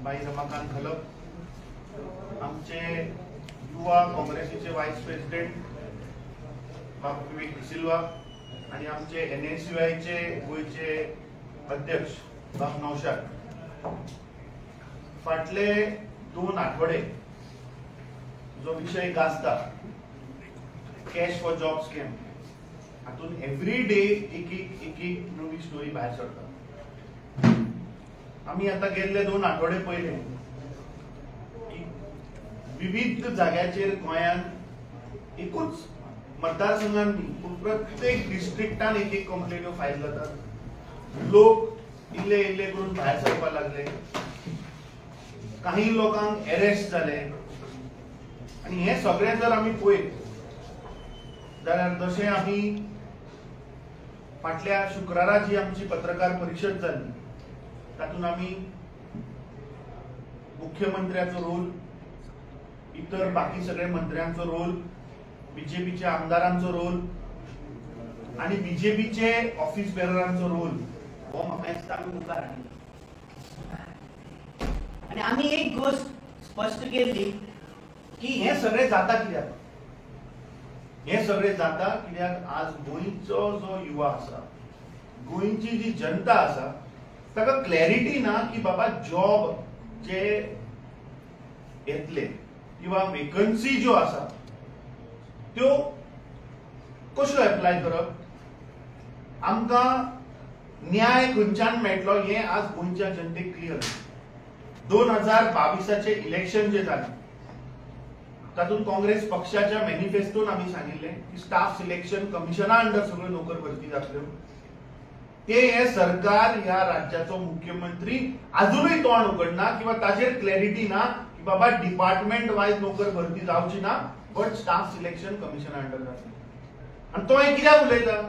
भाई रमाकांत खलप, आमचे युवा काँग्रेसीचे वायस प्रेसिडेंट बाब विवेक डिसिल्वा आणि आमचे एनएसयूआयचे गोंयचे अध्यक्ष बाब नौशाद। फाटले 2 आठवडे जो विषय गाजता कॅश फॉर जॉब स्कॅम, हातून एव्हरी डे एक एक एक एक नवी स्टोरी भायर सरता। आमी आतां गेल्ले 2 आठवडे पयले की विविध जाग्याचेर गोंयांत एकूच मतदारसंघान न्ही पूण प्रत्येक डिस्ट्रिक्टान एक एक कंप्लेन्यो फायल जातात। लोक इल्ले इल्ले करून भायर सरपाक लागले, काही लोकांक अरेस्ट जाले आनी हें सगळें जर आमी पळयत जाल्यार जशें आमी फाटल्या शुक्रारा जी आमची पत्रकार परिशद जाली तातूंत आमी मुख्यमंत्र्याचो रोल, इतर बाकी सगळे मंत्र्यांचो रोल, बीजेपीच्या आमदारांचो रोल आनी बीजेपीचे ऑफिस बेररांचो रोल हो म्हाका दिसता आमी मुखार हाडलो। आनी आमी एक गोश्ट स्पश्ट केली की हें सगळें जाता कित्याक, हें सगळें जाता कित्याक आज गोंयचो जो युवा आसा, गोंयची जी जनता आसा ताका क्लॅरिटी ना की बाबा जॉब जे येतले किंवा वेकन्सी ज्यो आसा त्यो कश्यो एप्लाय करप, आमकां न्याय खंयच्यान मेळटलो हें आज गोंयच्या जनतेक क्लियर। 2022 इलेक्शन जे जालें तातूंत काँग्रेस पक्षाच्या मॅनिफेस्टोन आमी सांगिल्लें की स्टाफ सिलेक्शन कमिशना अंडर सगळ्यो नोकर भरती जातल्यो। ते हे सरकार, ह्या राज्याचो मुख्यमंत्री अजुनूय तोंड उगडना किंवा ताचेर क्लॅरिटी ना की बाबा डिपार्टमेंट वायज नोकर भरती जावची ना बट स्टाफ सिलेक्शन कमिशना अंडर जातली। आनी तो हें कित्याक उलयता?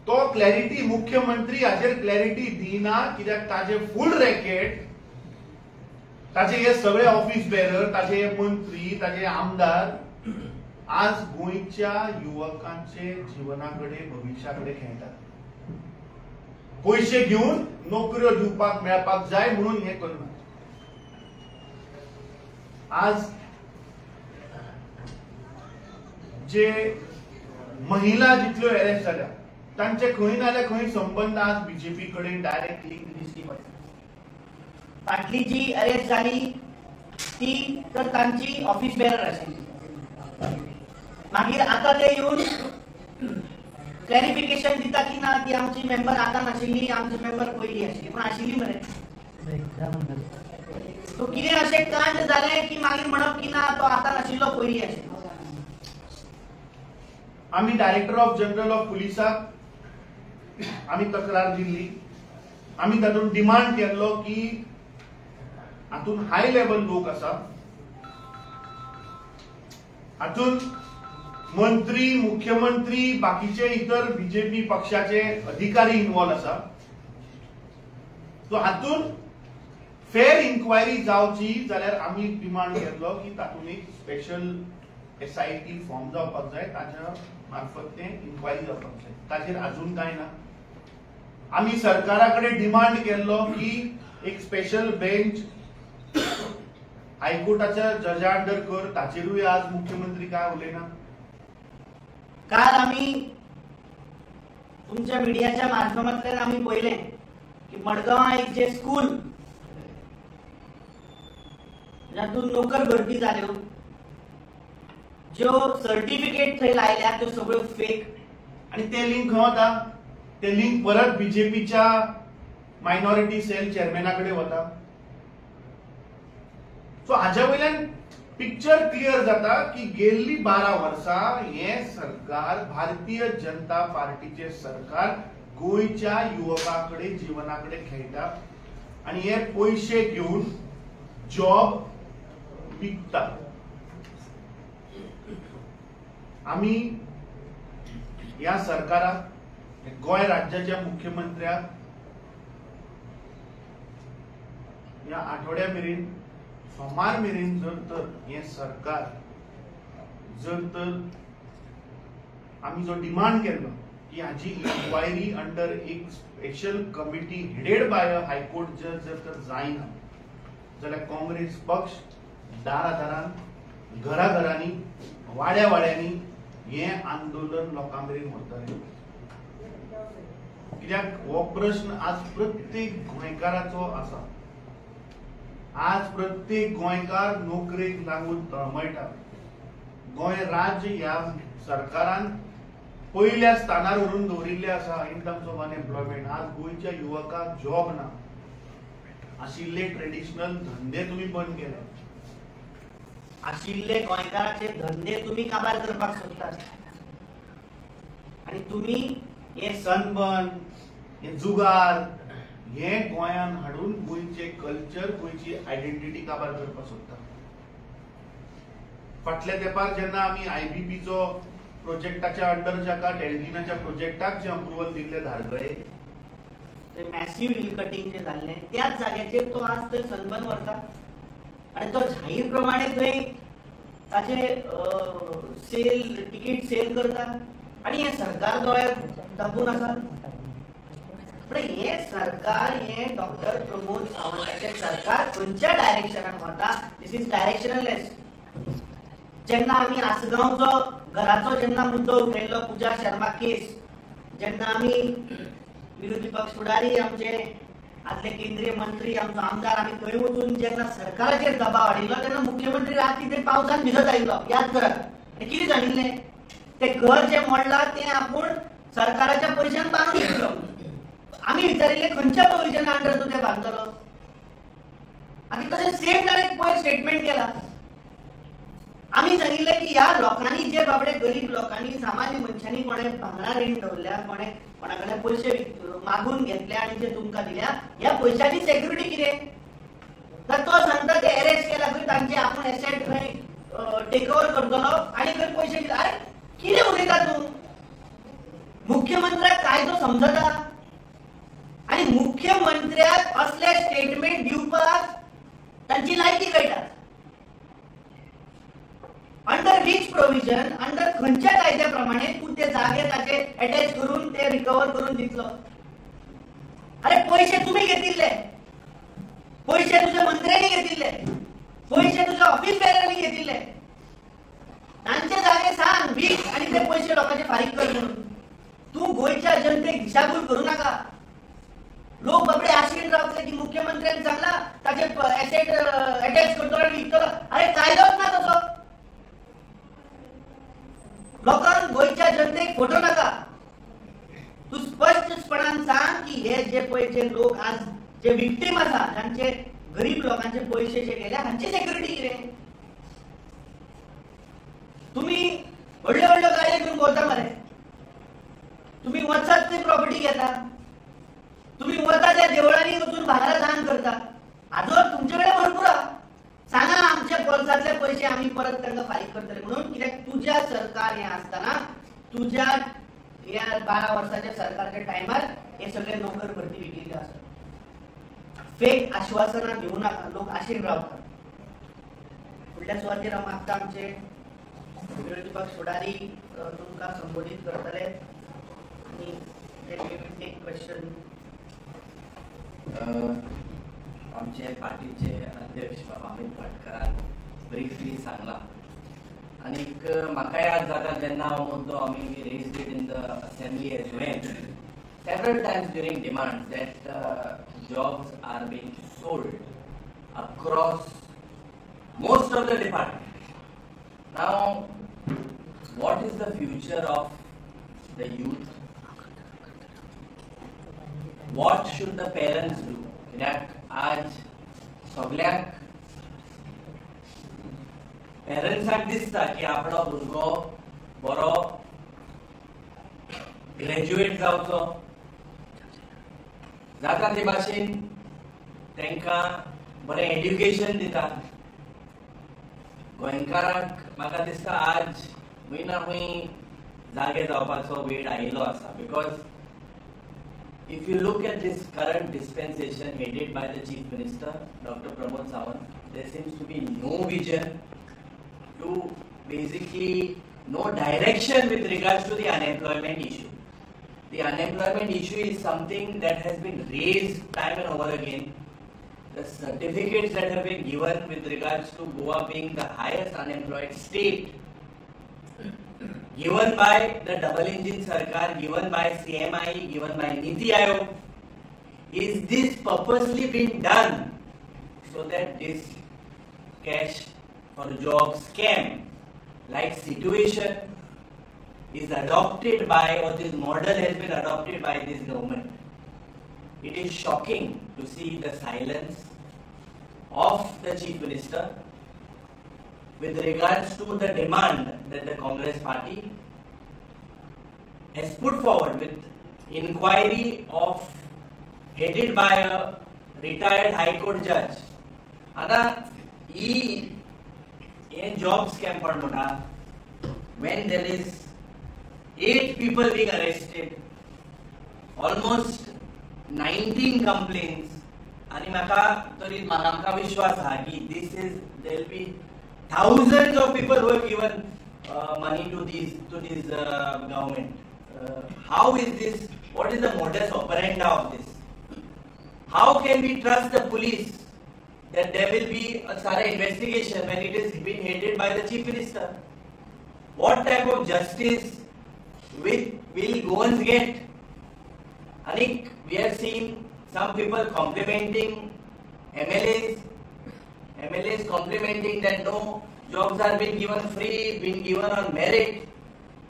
तो क्लॅरिटी मुख्यमंत्री हाचेर क्लॅरिटी दिना कित्याक ताजे फूल रॅकेट, ताजे हे सगळे ऑफिस बेरर, ताजे हे मंत्री, ताजे आमदार आज गोंयच्या युवकांचे जिवना कडेन, भविश्या कडेन खेळटात। पयशे घेवन नोकऱ्यो दिवपाक मेळपाक जाय म्हणून हें करना। आज जे महिला जितल्यो अरेस्ट जाल्या तांचे खंय ना जाल्यार खंय संबंद आज बीजेपी कडेन डायरेक्ट लिंक दिश्टी पडटा। फाटली जी अरेस्ट जाली ती तर तांची ऑफिस बेरर आशिल्ली, मागीर आतां ते येवन क्लॅरिफिकेशन दिता की ना ती आमची मेंबर आतां नाशिल्ली, आमची मेंबर पयलीं आशिल्ली, पूण आशिल्ली मरे। सो कितें अशें कांड जालें की मागीर म्हणप की ना तो आतां नाशिल्लो पयलीं आशिल्लो। आमी डायरेक्टर ऑफ जनरल ऑफ पुलिसाक आमी तक्रार दिल्ली, आमी तातूंत डिमांड केल्लो की हातूंत हाय लेवल लोक आसा, हातूंत मंत्री, मुख्यमंत्री, बाकीचे इतर बीजेपी पक्षाचे अधिकारी इन्वॉल्व आसा, सो हातूंत फेर इन्क्वायरी जावची जाल्यार आमी डिमांड केल्लो की तातूंत एक स्पेशल SIT form जावपाक जाय, ताच्या मार्फत तें इन्क्वायरी जावपाक जाय। ताचेर अजून कांय ना। आमी सरकारा कडेन डिमांड केल्लो की एक स्पेशल बेंच हायकोर्टाच्या जजा अंडर कर, ताचेरूय आज मुख्यमंत्री काय उलयना। काल आमी तुमच्या मिडियाच्या माध्यमांतल्यान आमी पळयलें की मडगांवां एक जे स्कूल जातूंत नोकर भरती जाल्यो, ज्यो सर्टिफिकेट थंय लायल्या त्यो सगळ्यो फेक। आनी ते लिंक खंय वता? ते लिंक परत बीजेपीच्या मायनॉरिटी सेल चेअरमॅना कडेन वता। सो हाज्या वयल्यान पिक्चर क्लियर जाता की गेल्ली 12 वर्सां हें सरकार, भारतीय जनता पार्टीचें सरकार गोंयच्या युवका कडेन, जिवना कडेन खेळटा आनी हे पयशे घेवन जॉब विकता। आमी ह्या सरकाराक, गोंय राज्याच्या मुख्यमंत्र्याक ह्या आठवड्या मेरेन, सोमार मेरेन जर तर हें सरकार जर तर आमी जो डिमांड केल्लो की हाजी इन्क्वायरी अंडर एक special committee headed by a high court जज जर तर जायना जाल्यार काँग्रेस पक्ष दारा दारान, घराघरांनी, वाड्या वाड्यांनी हें आंदोलन लोकां मेरेन व्हरतले. कित्याक हो प्रश्न आज प्रत्येक गोंयकाराचो आसा. आज प्रत्येक गोंयकार नोकरेक लागून तळमळटा. गोंय राज्य ह्या सरकारान पयल्या स्थानार व्हरून दवरिल्लें आसा इन टर्म्स ऑफ अनएम्प्लॉयमेंट. आज गोंयच्या युवकाक जॉब ना. आशिल्ले ट्रेडिशनल धंदे तुमी बंद केले. आशिल्ले गोंयकाराचे धंदे तुमी काबार करपाक सोदतात आनी तुमी हे सनबर्न, हे जुगार हे गोंयान हाडून गोंयचे कल्चर, गोंयची आयडेंटिटी काबार करपाक सोदता. फाटल्या तेंपार जेन्ना आमी आयबीपीचो प्रोजेक्टाच्या अंडर जाका डेल्टिनाच्या प्रोजेक्टाक जे अप्रुवल दिल्ले धारगळे, ते मॅसिव्ह हिल कटिंग जे जाल्लें त्याच जाग्याचेर तो आज थंय सनबर्न व्हरता आनी तो जाहीर प्रमाणे थंय ताचे सेल, तिकीट सेल करता आनी हें सरकार दोळ्यार धांपून आसा. पण हें सरकार, हें डॉक्टर प्रमोद सावंताचें सरकार खंयच्या डायरेक्शनान वता? This is directionless. जेन्ना आमी आसगांवचो घराचो जेन्ना मुद्दो उठयल्लो, पुजा शर्मा केस, जेन्ना आमी विरोधी पक्ष फुडारी, आमचे आदले केंद्रीय मंत्री, आमचो आमदार, आमी थंय वचून जेन्ना सरकाराचेर दबाव हाडिल्लो तेन्ना मुख्यमंत्री राती थंय पावसान भिजत आयिल्लो, याद करात. आनी कितें सांगिल्लें? तें घर जें मोडलां तें आपूण सरकाराच्या पयशान बांदून दितलो. आमी विचारिल्लें खंयच्या प्रोविजना अंडर तूं तें बांदतलो? आनी तशें सेम ताणें पयर स्टेटमेंट केला. आमी सांगिल्लें की ह्या लोकांनी, जे बाबडे गरीब लोकांनी, सामान्य मनशांनी कोणें भांगरा रीण दवरल्या, कोणें कोणा कडेन पयशे मागून घेतले आनी जे तुमकां दिल्या, ह्या पयशांची सेक्युरिटी कितें? तर तो सांगता ते अरेस्ट केला खंय, तांचे आपूण एसेट खंय टेक ओवर करतलो आनी खंय पयशे दिले. अरे कितें उलयता तूं? मुख्यमंत्र्याक कायदो समजता? आनी मुख्यमंत्र्याक असले स्टेटमेंट दिवपाक तांची लायकी कळटा? अंडर which provision, under खंयच्या कायद्या प्रमाणे तूं ते जागे ताचे अटॅच करून ते रिकवर करून दितलो? अरे पयशे तुमी घेतिल्ले, पयशे तुज्या मंत्र्यांनी घेतिल्ले, पयशे तुज्या ऑफिस बेरांनी घेतिल्ले, तांचे जागे सांग वीक आनी ते पयशे लोकांचे फारीक कर म्हणून. तूं गोंयच्या जनतेक दिशाभूल करूं नाका. लोक बाबडे आशेन रावतले की मुख्यमंत्र्यान सांगला ताचे एसेट अटॅच करतलो आनी विकतलो. अरे कायदोच ना तसो. लोकांक, गोंयच्या जनतेक फोटो नाका. तूं स्पश्टपणान सांग की हे जे पळय जे लोक आज जे विक्टीम आसा, तांचे गरीब लोकांचे पयशे जे गेले हांची सेक्युरिटी कितें? तुमी व्हडल्यो व्हडल्यो गाडयो घेवन भोंवता मरे, तुमी वचत थंय प्रॉपर्टी घेता, तुमी वता त्या देवळांनी वचून भांगरा दान करता. आजो तुमचे कडेन भरपूर आहा. सांगा आमच्या बोल्सांतले पयशे आमी परत तांकां फारीक करतले म्हणून. कित्याक तुज्या सरकार हें आसतना, तुज्या ह्या 12 वर्साच्या सरकारच्या टायमार हे सगळे नोकर भरती विकिल्ले आसा. फेक आश्वासनां दिवं नाका, लोक आशेन रावतात. फुडल्या सुवातेर हांव मागता आमचे विरोधी पक्ष फुडारी तुमकां संबोधीत करतले आनी टेक क्वेश्चन. आमचे पार्टीचे अध्यक्ष बाबा अमित भाटकारान ब्रिफली सांगला आनीक म्हाका याद जाता जेन्ना हो मुद्दो आमी raised it in the assembly as well several times during demand that jobs are being sold across most of the department. Now what is the future of the youth? What should the parents do? कित्याक आज सगल्यांक पेरंट्साक दिसता की आपलो भुरगो बरो graduate जावचो, जाता ते भाशेन तांकां बरें एड्युकेशन दिता. गोंयकारांक म्हाका दिसता आज खंय ना खंय जागे जावपाचो वेळ आयिल्लो आसा. Because if you look at this current dispensation headed by the Chief Minister, Dr. Pramod Sawant, there seems to be no vision to basically no direction with regards to the unemployment issue. The unemployment issue is something that has been raised time and over again. The certificates that have been given with regards to Goa being the highest unemployed state, given by the double engine Sarkar, given by CMI, given by Niti Aayog, is this purposely been done so that this cash for job scam like situation is adopted by, or this model has been adopted by this government? It is shocking to see the silence of the Chief Minister with regards to the demand that the Congress party has put forward with inquiry of headed by a retired High Court judge. आता ही हे job scam पण म्हणा, when there is 8 people being arrested, almost 19 complaints, आणि म्हाका तरी आमकां विश्वास आहा की this is there will be thousands of people who have given money to this government. How is this? What is the modus operandi of this? How can we trust the police that there will be a thorough investigation when it is being headed by the Chief Minister? What type of justice will Goans get? I think we have seen some people complimenting MLAs, MLAs complimenting that no jobs are being given free, being given on merit.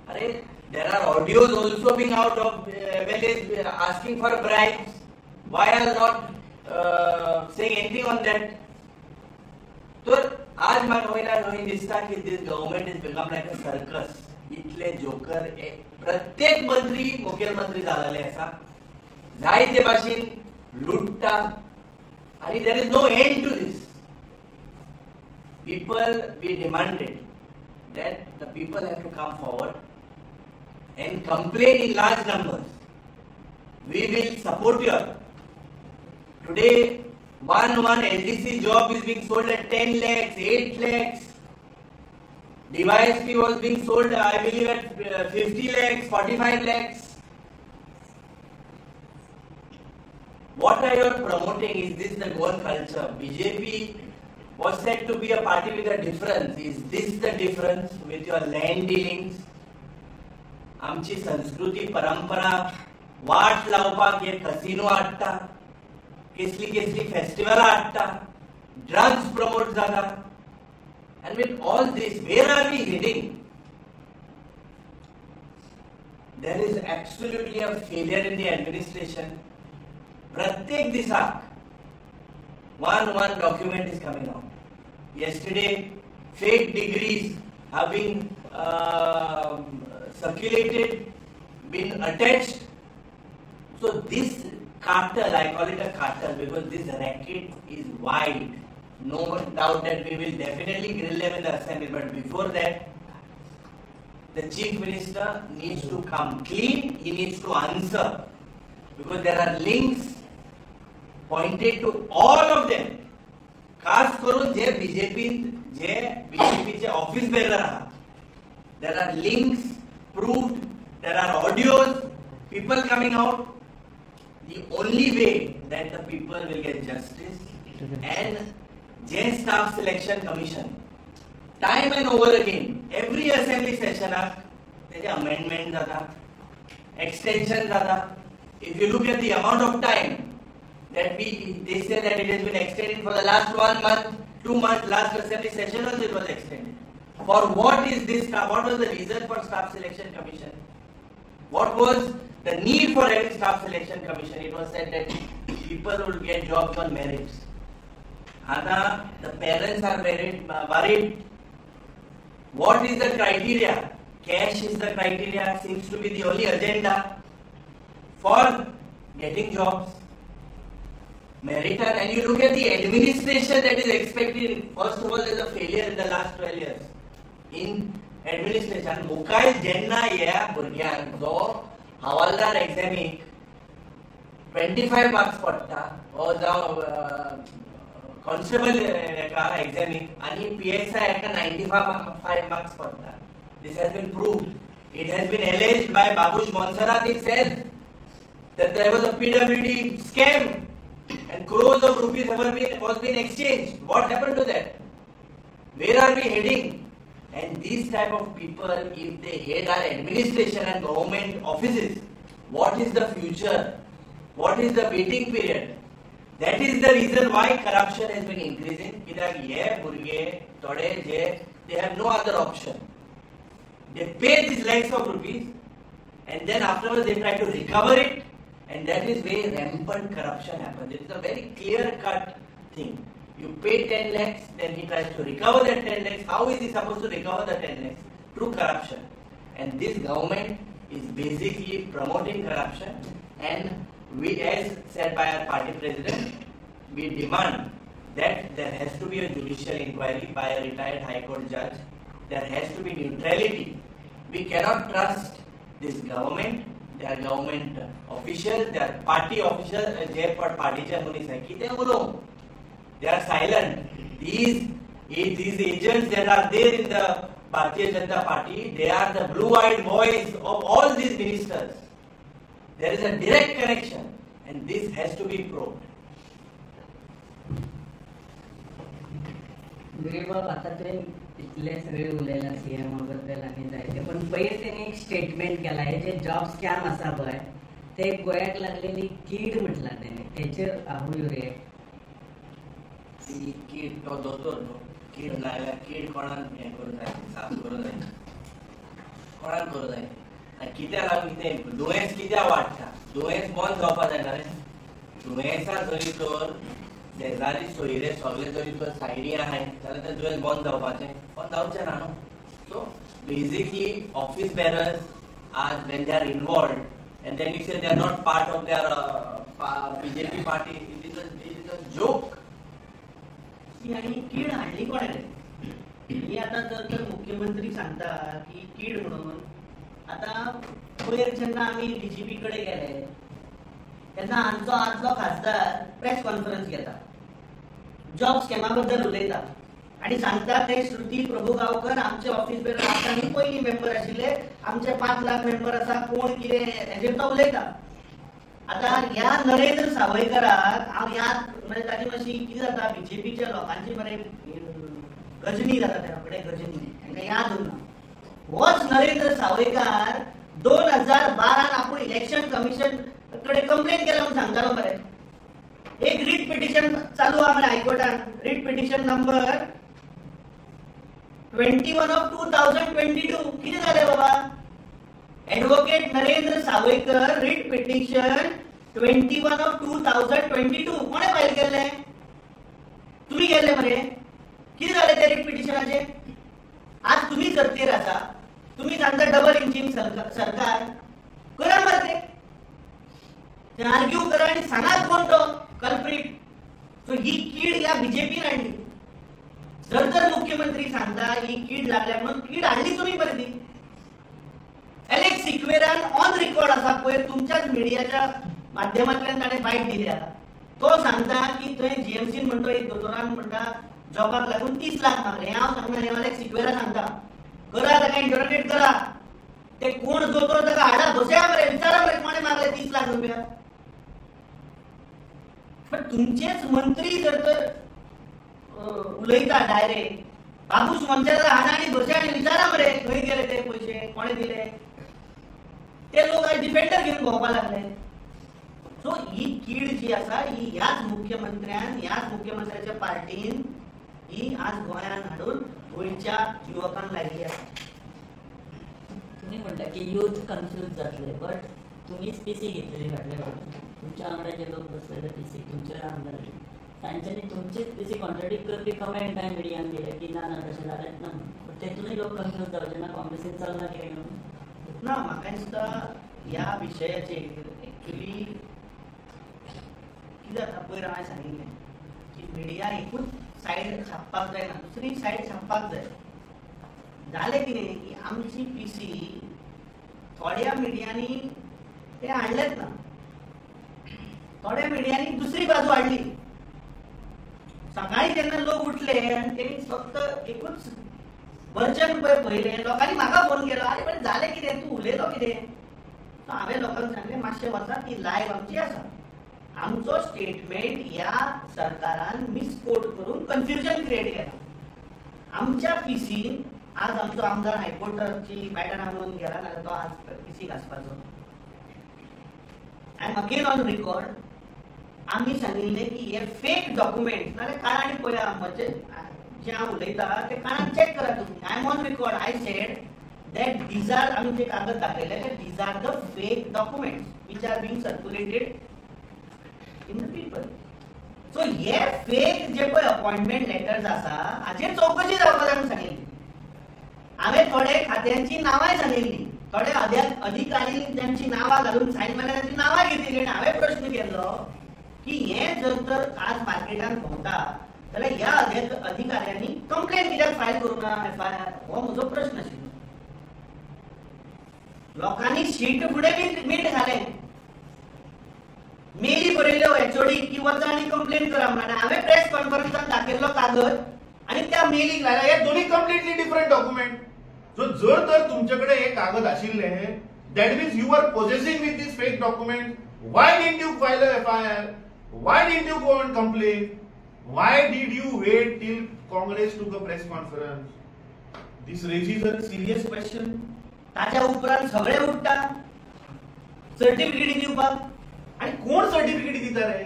Arey, there are audios also being out of MLAs asking for bribes. Why are not saying anything on that? So, आज म्हाका वयल्यान दिसता की this government is become like a circus. इतले joker प्रत्येक मंत्री मुख्यमंत्री जाल्ले आसा, जायते भाशेन लुट्टा आनी there is no end to this. People, we demanded that the people have to come forward and complain in large numbers. We will support you. Today, one LDC job is being sold at 10 lakhs, 8 lakhs. DYSP was being sold, I believe, at 50 lakhs, 45 lakhs. What are you promoting? Is this the Goan culture? BJP was said to be a party with a difference. Is this the difference with your land dealings? आमची संस्कृती परंपरा वाट लावपाक हे casino हाडटा, कसली कसली फेस्टिवलां हाडटा, ड्रग्स प्रमोट जाता. And with all this, where are we heading? There is absolutely a failure in the administration. Pratyek disak one document is coming out. Yesterday, fake degrees have been circulated, been attached. So this cartel, I call it a cartel because this racket is wide. No doubt that we will definitely grill them in the assembly, but before that, the Chief Minister needs to come clean, he needs to answer, because there are links pointed to all of them. खास करून जे BJP बीजेपीचे office bearer आहात, there are links proved, there are audios, people coming out. The only way that the people will get justice and J Staff Selection Commission, time and over again, every assembly session तेजे amendment जाता, extension जाता. If you look at the amount of time that they say that it has been extended for the last 1 month, 2 months, last assembly session also it was extended. For what is this? What was the reason for Staff Selection Commission? What was the need for having Staff Selection Commission? It was said that people would get jobs on merits. Ada, the parents are worried. What is the criteria? Cash is the criteria, seems to be the only agenda for getting jobs. Merit, and you look at the administration that is expected. First of all, there is a failure in the last 12 years in administration. मुखायल जेन्ना ह्या भुरग्यांक जो havildar एग्जामीक 25 marks पडटा ओ जावं constable एका एग्जामीक आनी PSI एका 95 marks पडटा. This has been proved. It has been alleged by Babush Monserrate itself. that there was a PWD scam and crores of rupees was been exchanged. What happened to that? Where are we heading? And these type of people, if they head our administration and government offices, what is the future? What is the waiting period? That is the reason why corruption has been increasing. कित्याक हे भुरगे थोडे जे they have no other option. They pay these lakhs of rupees and then afterwards they try to recover it, and that is where rampant corruption happens. It is a very clear cut thing. You pay 10 lakhs, then he tries to recover that 10 lakhs. How is he supposed to recover the 10 lakhs? Through corruption. And this government is basically promoting corruption, and we, as said by our party president, we demand that there has to be a judicial inquiry by a retired High Court judge. There has to be neutrality. We cannot trust this government, their government officials, their party officials, जे पार्टीचे मनीस आहे कितें उलोवं, they are silent. These agents that are there in the Bharatiya Janata Party, they are the blue-eyed boys of all these ministers. There is a direct connection, and this has to be probed. बाब आता तुवें इतले सगळे उलयला सीएमा बद्दल आनी जायते, पण पयर तेणी एक स्टेटमेंट केला, हे जे जॉब स्कॅम आसा पळय ते गोंयाक लागलेली कीड म्हटला तेणे, तेचेर हांव you react? ती कीड तो दोतोर न्हू, कीड लागल्यार कीड कोणाक हें करूं जाय, साफ करूं जाय, कोणाक करूं जाय? आनी कित्याक लागून कितें दुयेंस कित्याक वाडटा? दुयेंस बंद जावपाक जायना रे. दुयेंसा जरी तर शेजारी सोयरे सगळे जरी तर सायडी आहाय जाल्यार तें दुयेंस बंद जावपाचें, बंद जावचें ना न्हू. So basically office bearers are when they are involved and then you say they are not part of their BJP party, it is a joke. आनी कीड हाडली कोणें? ही आतां जर मुख्यमंत्री सांगता की कीड म्हणून, आतां पयर जेन्ना आमी डीजीपी कडेन गेले तेन्ना आमचो आदलो खासदार प्रेस कॉन्फरन्स घेता, जॉब स्कॅमा बद्दल उलयता आनी सांगता ते श्रुती प्रभुगांवकर आमचे ऑफिस बेरर आसा आनी पयलीं मेंबर आशिल्ले, आमचे 5 लाख मेंबर आसा, कोण कितें हेजेर तो उलयता. आतां ह्या नरेंद्र सावयकराक हांव याद म्हणजे ताची मातशी कितें जाता, बीजेपीच्या लोकांची मरे गजनी जाता, त्या कडेन गजनी तांकां याद उरना. होच नरेंद्र सावयकार 2012 आपूण इलेक्शन कमिशन कडेन कंप्लेन केला म्हणून सांगतालो मरे. एक रीट पिटिशन चालू आहा मरे हायकोर्टान, writ petition number 21 of 2022. कितें जालें बाबा? Advocate Narendra Sawaikar writ petition 21 of 2022 कोणें फायल केल्लें? तुमी केल्लें मरे. कितें जालें त्या रीट पिटिशनाचें? आज तुमी सत्तेर आसा, तुमी सांगता डबल इंजीन सरकार, करा मरे ते आर्ग्यू करा आनी सांगात कोण तो कल्प्रीट. सो ही कीड ह्या बीजेपीन हाडली. जर तर मुख्यमंत्री सांगता ही कीड लागल्या म्हणून, कीड हाडली तुमी मरे ती. एलेक्स सिक्वेरान ऑन रिकॉर्ड आसा पयर तुमच्याच मिडियाच्या माध्यमांतल्यान ताणें बायट दिल्या. तो सांगता की थंय जीएमसीन म्हणतो एक दोतोरान म्हणटा जॉबाक लागून 30 लाख मागले. हांव सांगना, हें एलेक्स सिक्वेरा सांगता. करा ताका इंटरोगेट करा, ते कोण दोतोर ताका हाडा, बसया मरे, विचारा मरे कोणें मागले 30 लाख रुपया. पण तुमचेच मंत्री जर तर उलयता डायरेक्ट, बाबूश मनशाला हाडा आनी बसया आनी विचारा मरे खंय गेले ते पयशे, कोणें दिले. ते लोक आज डिफेंडर घेवन भोंवपाक लागले. सो ही कीड जी आसा ही ह्याच मुख्यमंत्र्यान, ह्याच मुख्यमंत्र्याच्या पार्टीन ही आज गोंयांत हाडून गोंयच्या युवकांक लायिल्ली आसा. तुमी म्हणटा की यूथ कन्फ्यूज जातले, बट तुमीच पीसी घेतलेली फाटल्या फावटी, तुमच्या वांगडा जे लोक बसलेले पीसी तुमच्या आमदार तांच्यांनी तुमचेच पीसी कॉन्ट्रडिक्ट करपी कमेंट कांय मिडियान दिले की ना ना तशें जालेंच ना म्हणून. बट तेतूनय लोक कन्फ्यूज जावचे ना, काँग्रेसीन चल्लां कितें म्हणून ना. म्हाका दिसता ह्या विशयाचेर एक्चुली कितें जाता, पयर हांवें सांगिल्लें की मिडिया एकूच सायड छापपाक जायना, दुसरी सायड छापपाक जाय. जालें कितें की आमची पीसी थोड्या मिडियांनी ते हाडलेच ना, थोड्या मिडियांनी दुसरी बाजू हाडली. सकाळी जेन्ना लोक उठले आनी तेणी फक्त एकूच वर्जन पळय पळयलें, लोकांनी म्हाका फोन केलो, आरे पण जालें कितें, तूं उलयलो कितें? सो हांवें लोकांक सांगलें मातशें वचा, ती लायव्ह आमची आसा. आमचो स्टेटमेंट ह्या सरकारान मिसकोट करून कन्फ्युजन क्रिएट केला. आमच्या पीसीन आज आमचो आमदार हायकोर्टाची मॅटर आणून गेला नाल्यार तो आज PC घासपाचो. I am again on record. आमी सांगिल्लें की हे फेक डॉक्युमेंट्स नाल्यार काडा आनी पळया, म्हणजे जे हांव उलयता ते कानान चॅक करा तुमी. I am on record. I said that these are, आमी जे कागद दाखयले ते these are the fake documents which are being circulated in the people. So हे फेक जे पळय अपॉइंटमेंट लेटर्स आसा हाचेर चवकशी जावपाक जाय म्हूण सांगिल्ली. हांवें थोडे खात्यांची नांवांय सांगिल्ली, थोडे अधिकारी तांची नांवां घालून सायन मारल्या तांची नांवां घेतिल्ली. आनी हांवें प्रश्न केल्लो की हे जर तर आज मार्केटान भोंवता जाल्यार ह्या अधिकाऱ्यांनी कंप्लेन कित्याक फायल करूं ना एफआयआर, हो म्हजो प्रश्न आशिल्लो. लोकांनी शीट फुडें मीठ घालें, मेली बरयल्यो एचओडी की वचा आनी कंप्लेन करा म्हणून. हांवें प्रेस कॉन्फरन्सान दाखयल्लो कागद आनी त्या मेलीक लायला, हे दोन्ही कम्प्लिटली डिफरंट डॉक्युमेंट. सो जर तर तुमचे कडेन हे कागद आशिल्ले that means you are possessing with this fake document. Why didn't you file a FIR? Why didn't you go and complain? Why did you wait till Congress took a press conference? This raises a serious question. ताच्या उपरांत सगळे उठ्ठा सर्टिफिकेटी दिवपाक. आनी कोण सर्टिफिकेटी दिता रे?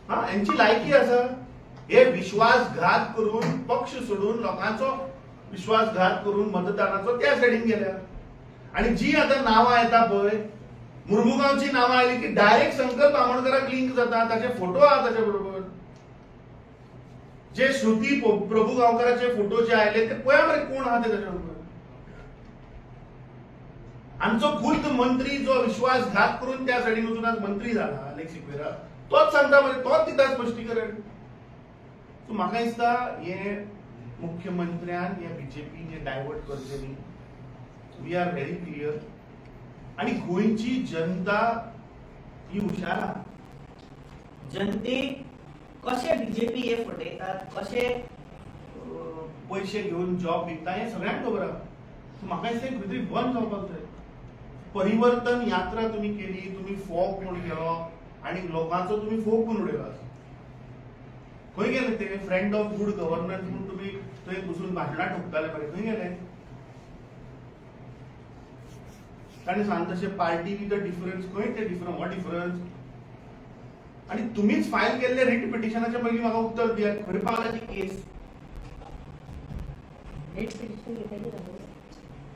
हा, हेंची लायकी आसा? हे विश्वासघात करून पक्ष सोडून लोकांचो विश्वासघात करून मतदानाचो त्या सायडीन गेल्या. आनी जी आतां नांवां येता पळय, मुर्मुगांवची नांवां आयली की डायरेक्ट संकल्प आमोणकराक लिंक जाता, ताचे फोटो आहा ताचे बरोबर. जे श्रुती प्रभू गांवकाराचे फोटो जे आयले ते पळया मरे कोण आहा ते ताचे बरोबर. आमचो खुद्द मंत्री जो विश्वासघात करून त्या सायडीन वचून आज मंत्री जाला आलेक्स सिक्वेरा, तोच सांगता मरे, तोच दिता स्पश्टीकरण. सो म्हाका दिसता हे मुख्यमंत्र्यान हे बीजेपीन हे डायवर्ट करचें न्ही. We are very clear. आनी गोंयची जनता ही हुशार आहा. जनतेक कशें बीजेपी हे फटयतात, कशें पयशे घेवन जॉब विकता हें सगळ्यांक खबर आहा. सो म्हाका दिसता खंय तरी बंद जावपाक जाय. परिवर्तन यात्रा तुमी केली, तुमी फोग म्हूण केलो आनी लोकांचो तुमी फोग करून उडयलो. खंय गेले ते फ्रेंड ऑफ गुड गव्हर्नन्स म्हूण तुमी थंय बसून भाशणां ठोकताले मरे, खंय गेले? ताणें सांग तशें पार्टी विथ अ डिफरन्स, खंय ते डिफरन्स, हो डिफरन्स? आनी तुमीच फायल केल्ले रिट पिटिशनाच्या पयलीं म्हाका उत्तर दियात, खंय पावला ती केस?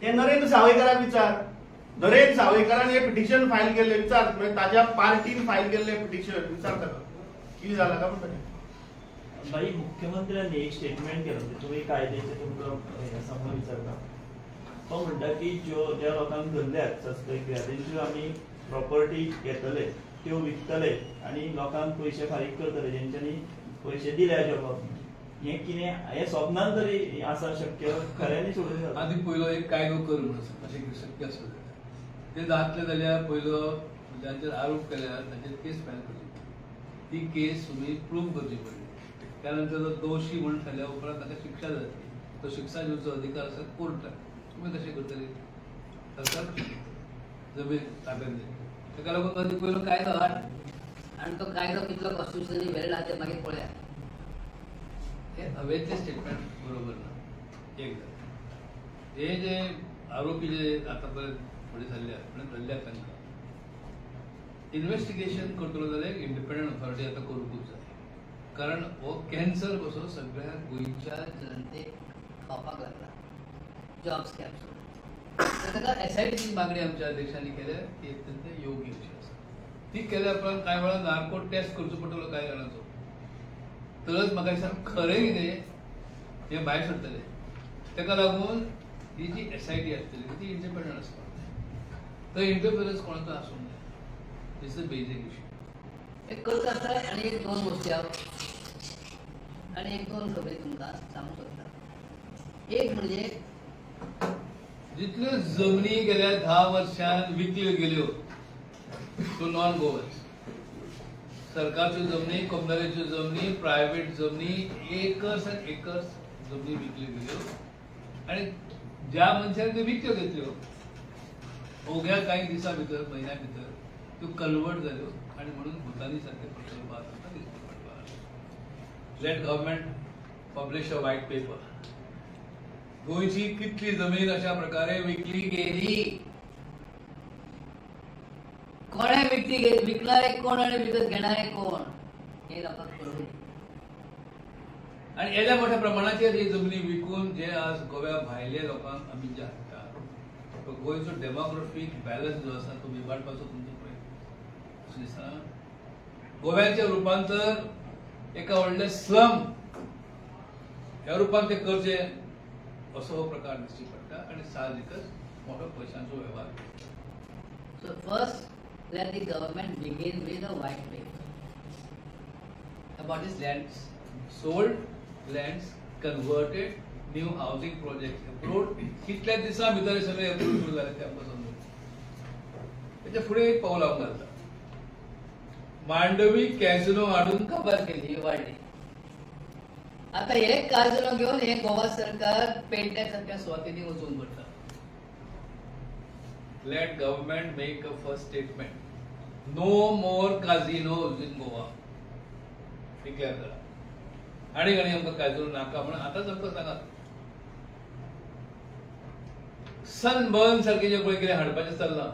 ते नरेंद्र सावयकाराक विचार. नरेंद्र सावयकारान हे पिटिशन फायल केल्ले विचार, म्हणजे ताज्या पार्टीन फायल केल्ले पिटिशन विचार ताका कितें जाला काय म्हणटा. बाई, मुख्यमंत्र्यांनी एक स्टेटमेंट केलं, तुमी कायद्याचे तुमकां हें आसा म्हणून विचारता. तो म्हणटा की ज्यो ज्या लोकांक धरल्यात सस्पेक्ट केल्या तेंच्यो आमी प्रॉपर्टी घेतले, त्यो विकतले आनी लोकांक पयशे फारीक करतले जेंच्यांनी पयशे दिल्या जॉबाक. हें कितें हें स्वप्नान तरी आसा शक्य? खऱ्यांनी सोडून जाता. आदी पयलो एक कायदो कर म्हणून अशें शक्य आसता ते जातले जाल्यार पयलो जांचेर आरोप केल्या तांचेर केस फायल करची, ती केस तुमी प्रूव करची पडली. त्यानंतर तो दोशी म्हणून थारल्या उपरांत ताका शिक्षा जातली, तो शिक्षा दिवचो अधिकार आसा कोर्टाक. तुमी कशें करतले? सरकार कशें करतलें? जमीन ताब्यात दिली ताका लागून आदी पयलो कायदो हाड आनी तो कायदो कितलो कॉन्स्टिट्युशनली व्हॅलिड आहा ते मागीर पळया. हे हवेचें स्टेटमेंट बरोबर ना. एक जालें, हे जे आरोपी जे आतां पर्यंत फुडें सरल्यात म्हणल्यार धरल्यात तांकां इन्वेस्टिगेशन करतलो जाल्यार इंडिपेंडंट ऑथॉरिटी आतां करूंकूच जाय. कारण हो कॅन्सर कसो सगळ्या गोंयच्या जनतेक खावपाक लागला जॉब स्कॅम. ताका एसआयटीची मागणी आमच्या अध्यक्षांनी केल्या ती अत्यंत योग्य अशी आसा. ती केल्या उपरांत कांय वेळार नार्को टेस्ट करचो पडटलो कांय जाणांचो, तरच म्हाका दिसता खरें कितें हें भायर सरतलें. ताका लागून ही जी एसआयटी आसतली ती इंडिपेंडंट आसपाक जाय. तो इंटरफिरन्स कोणाचो आसूंक जाय. This is basic issue. एक करता आसतना आनी एक दोन गोश्टी हांव आनी एक दोन खबरी तुमकां सांगूंक सोदता. एक म्हणजे जितल्यो जमनी गेल्या 10 वर्षां विकल्यो गेल्यो टू नॉन गोवन्स, सरकारच्यो जमनी, कोमदाराच्यो जमनी, प्रायव्हेट जमनी, एकर्स आनी एकर्स जमनी विकल्यो गेल्यो आनी ज्या मनशान त्यो विकत्यो घेतल्यो अवघ्या कांय दिसां भितर, म्हयन्या भितर त्यो कन्वर्ट जाल्यो आनी म्हणून भुतानी सारके प्रकल्प आतां दिसता पडपाक. Let government publish a white paper. गोंयची कितली जमीन अशा प्रकारे विकली गेली, कोणे विकती, विकणारे कोण आणि विकत घेणारे कोण हे लोकांक कळूं. आणि एद्या मोठ्या प्रमाणाचेर ही जमनी विकून जे आज गोव्या भायले लोकांक आमी जे हाडटा तो गोंयचो डेमोग्राफीक बॅलन्स जो आसा तो बिबाडपाचो तुमचो प्रयत्न अशें दिसना. गोव्याचें रुपांतर एका व्हडलें स्लम ह्या रुपान ते करचें असो हो प्रकार दिश्टी पडटा आनी साहजिकच मोठो पयशांचो वेव्हार. So first let the government begin with a white paper about these lands sold, lands converted, new housing projects approved. कितल्या दिसां भितर सगळे अप्रूव्ह सुरू जाले ते आमकां समजून. तेच्या फुडें एक पावल हांव घालता, मांडवी कॅसिनो हाडून काबार केली, वाडली. आता हे काजलो घेवन हे गोवा सरकार पेडण्या सारख्या सुवातींनी वचून करता. Let government make a first statement, no more casinos in Goa declare करा. आनी आनी आमकां काजिनो नाका म्हणून आतांच आमकां सांगात. सनबर्न सारकें जें पळय कितें हाडपाचें चल्लां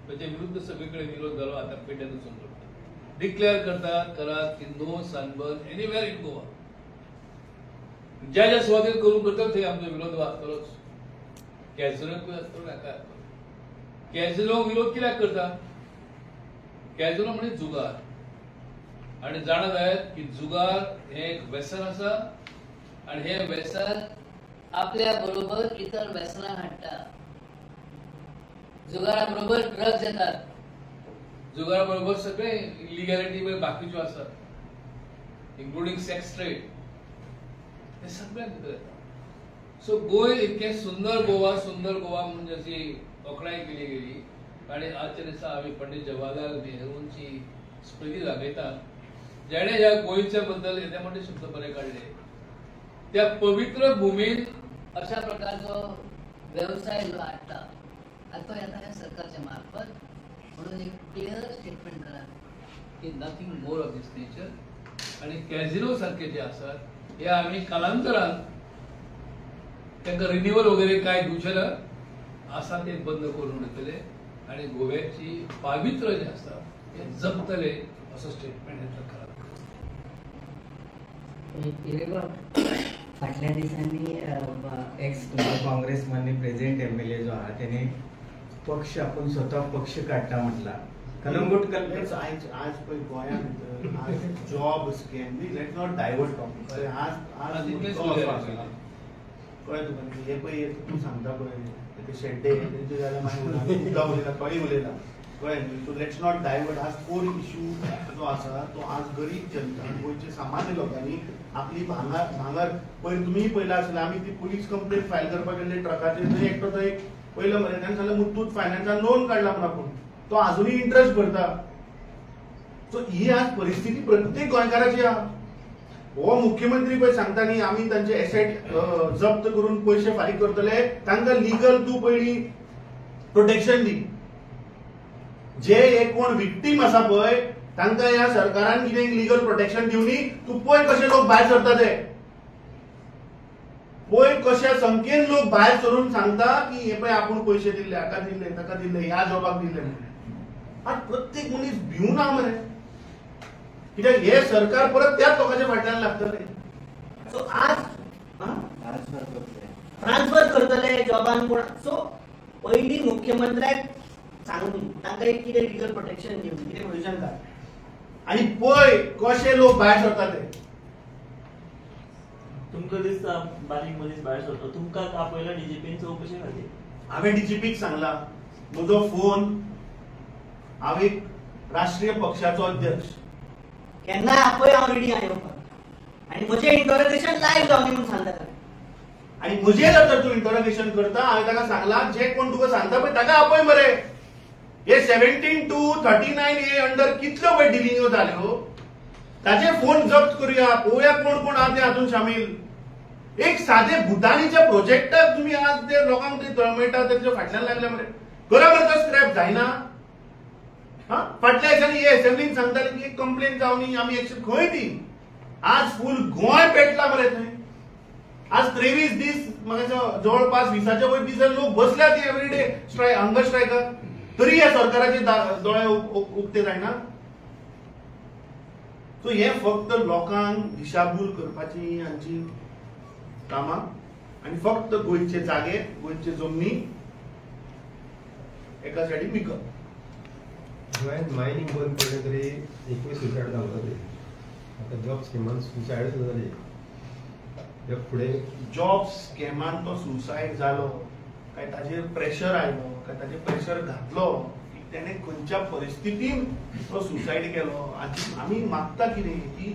ताचे विरुद्ध सगळे कडेन विरोध जालो. आतां पेड्ड्यार वचून करता, डिक्लेअर करता करात की no sunburn anywhere in Goa. ज्या ज्या सुवातेर करूंक करता थंय आमचो विरोध आसतलोच. कॅसिनोकूय आसतलो, हाका आसतलो. कॅसिनोक विरोध कित्याक करता? कॅसिनो म्हणजे जुगार, आनी जाणा जायत की जुगार हें एक व्यसन आसा आनी हें व्यसन आपल्या बरोबर इतर व्यसनां हाडटा. जुगारा बरोबर ड्रग्स येतात, जुगारा बरोबर सगळे इलिगॅलिटी बाकीच्यो आसात, इन्क्लुडींग सेक्स ट्रेड, हे सगळ्या भितर येता. सो गोंय इतकें सुंदर गोवा, सुंदर गोवा म्हणून जशी तोखणाय केली गेली आनी आजच्या दिसा आमी पंडित जवाहरलाल नेहरूंची स्मृती दाखयता, जेणे ह्या गोंयच्या बद्दल येदे मोठे शब्द बरे काडले. त्या पवित्र भुमीन अशा प्रकारचो वेवसाय जो हाडटा आनी तो येता ह्या सरकारच्या मार्फत, म्हणून एक क्लियर स्टेटमेंट करात की nothing more of this nature. आनी कॅझिनो सारखे जे आसात हे आमी कालांतरान तांकां रिन्युअल वगैरे काय दिवचें ना, आसा ते बंद करून उडयतले आनी गोव्याची पावित्र्य जें आसा तें जपतले असो स्टेटमेंट हे सरकारान. फाटल्या दिसांनी एक्स काँग्रेस मान्य प्रेझेंट एमएलए जो आहा तेणे पक्ष आपूण स्वता पक्ष काडटा म्हटला. कलंगूट आज आज पळय गोंया भितर आज job scam, let not divert topic. आज आज कळ्ळें तुका हे पळय तूं सांगता पळय ते शेड्डे तेंचे जाल्यार मागीर मुद्दा उलयला, कळी उलयला, कळ्ळें न्ही. So let's not divert. आज कोर इशू जो आसा तो आज गरीब जनता, गोंयचे सामान्य लोकांनी आपली भांगर भांगर पयर तुमीय पळयला आसतलें, आमी ती पुलीस कंप्लेन फायल करपाक गेल्ले ट्रकाचेर, थंय एकटो थंय पयलो मरे ताणें सांगलें मुत्तूट फायनान्सान लोन काडला म्हणून आपूण, तो आजुनूय इंट्रस्ट भरता. सो ही आज परिस्थिती प्रत्येक गोंयकाराची आहा. हो मुख्यमंत्री पळय सांगता न्ही आमी तांचे एसेट जप्त करून पयशे फारीक करतले, तांकां लिगल तूं पयलीं प्रोटेक्शन दी. जे हे कोण विक्टीम आसा पळय तांकां ह्या सरकारान कितें लिगल प्रोटेक्शन दिवनी. तूं पळय कशे लोक भायर सरता ते, पळय कशा संख्येन लोक भायर सरून सांगता की हे पळय आपूण पयशे दिल्ले, हाका दिल्ले, ताका दिल्ले, ह्या जॉबाक दिल्ले. आज प्रत्येक मनीस भिवून आहा मरे, कित्याक हे सरकार परत त्याच लोकांच्या फाटल्यान लागतले. सो आज ट्रान्सफर करतले जॉबान कोण. सो पयलीं मुख्यमंत्र्याक सांगून तांकां एक कितें लिगल प्रोटेक्शन दिवन कितें प्रोविजन घाल आनी पळय कशे लोक भायर सरता ते. तुमकां दिसता बारीक मनीस भायर सरता, तुमकां आपयला डीजीपीन चवकशे खातीर? हांवें डीजीपीक सांगला म्हजो फोन, हांव एक राष्ट्रीय पक्षाचो अध्यक्ष, केन्नाय आपय हांव रेडी आहा येवपाक आनी म्हजें इंटरोगेशन लायव्ह जावनी म्हणून सांगता. आनी म्हजेर जर तूं इंटरोगेशन करता, हांवें ताका सांगला जे कोण तुका सांगता पळय ताका आपय मरे. हे 17 to 39A under कितल्यो पळय डिलिंग्यो जाल्यो, ताचे फोन जप्त करुया, पळोवया कोण कोण आहा ते हातूंत शामील. एक सादे भुतानीच्या प्रोजेक्टाक तुमी आज ते लोकांक ते तळमळटा तेंच्या फाटल्यान लागले मरे. करा मरे तो स्क्रॅप जायना. हा, फाटल्या दिसांनी हे असेंब्लीन सांगताले की एक कंप्लेन जावनी, आमी एक्शन खंय ती? आज फूल गोंय पेटला मरे थंय. आज 23 दीस म्हाका जवळपास 20च्या वयर दीस लोक बसल्या ती एवरीडे स्ट्रायक, हंगर स्ट्रायकार, तरी ह्या सरकाराचे दोळे उक्ते जायना. सो हे फक्त लोकांक दिशाभूल करपाची हांची कामां आनी फक्त गोंयचे जागे, गोंयचे जमनी एका सायडीन विकप. गोंयांत मायनींग बंद पडलें तरी 21 सुसायड जावंक जाली. आतां जॉब स्किमान सुसायड सुद्दां जाली. फुडें जॉब स्कॅमान तो सुसायड जालो काय ताजेर प्रेशर आयलो काय ताजेर प्रेशर घातलो की तेणें खंयच्या परिस्थितीन तो सुसायड केलो. आमी मागता कितें की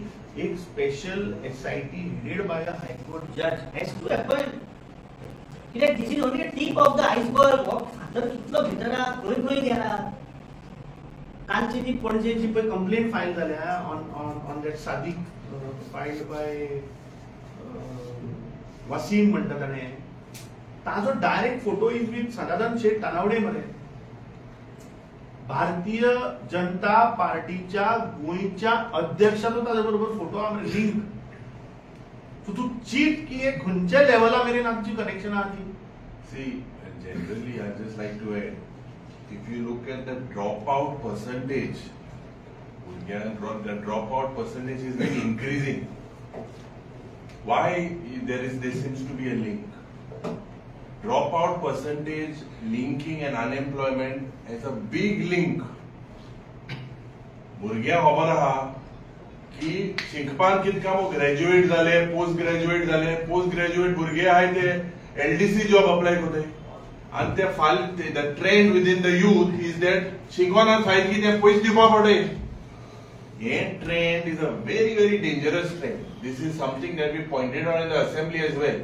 एक special SIT headed by a high court जज has to happen. कित्याक this is only tip of the iceberg. हो फातर कितलो भितर आहा, खंय खंय गेला. कालची ती पणजेची पळय कंप्लेन फायल जाल्या on on on that Sadiq filed by Wasim म्हणटा ताणें, ताजो direct photo is with Sanatan Shet Tanavade मरे. भारतीय जनता पार्टीच्या गोंयच्या अध्यक्षाचो ताजे बरोबर फोटो आहा मरे लिंक. सो तूं चीत की हे खंयच्या लेवला मेरेन आमची कनेक्शन आहा ती. See, generally, I just like to add, if you look at the dropout percentage, the dropout percentage is been increasing. Why there seems to be a link? Dropout percentage linking and unemployment has a big link. भुरग्यांक खबर आहा की शिकपान कितका graduate जाले, post graduate जाले, post graduate भुरगे आहाय ते LDC job apply करताय आनी ते फाल the trend within the youth is that शिकोन फायद कितें पयशे दिवपा पडटाय. हे trend is a very very dangerous trend. This is something that we pointed out in the assembly as well.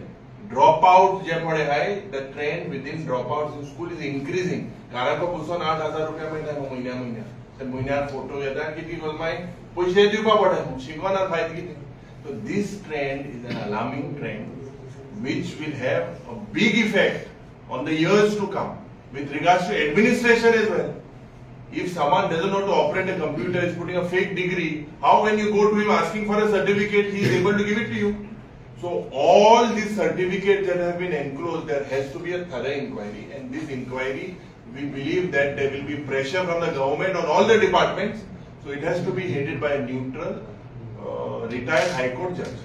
Drop out जे पळय आहाय, the trend within drop out in school is increasing. घराको बसून 8,000 रुपया मेळटा म्हयन्या म्हयन्या, ते म्हयन्याक फोटो घेता कितें करता मागीर पयशे दिवपा पडटा, शिकोन फायद कितें. So this trend is an alarming trend which will have a big effect on the years to come with regards to administration as well. If someone doesn't know to operate a computer, is putting a fake degree, how when you go to him asking for a certificate, he is able to give it to you? So all these certificates that have been enclosed, there has to be a thorough inquiry, and this inquiry, we believe that there will be pressure from the government on all the departments, so it has to be headed by a neutral, retired High Court judge.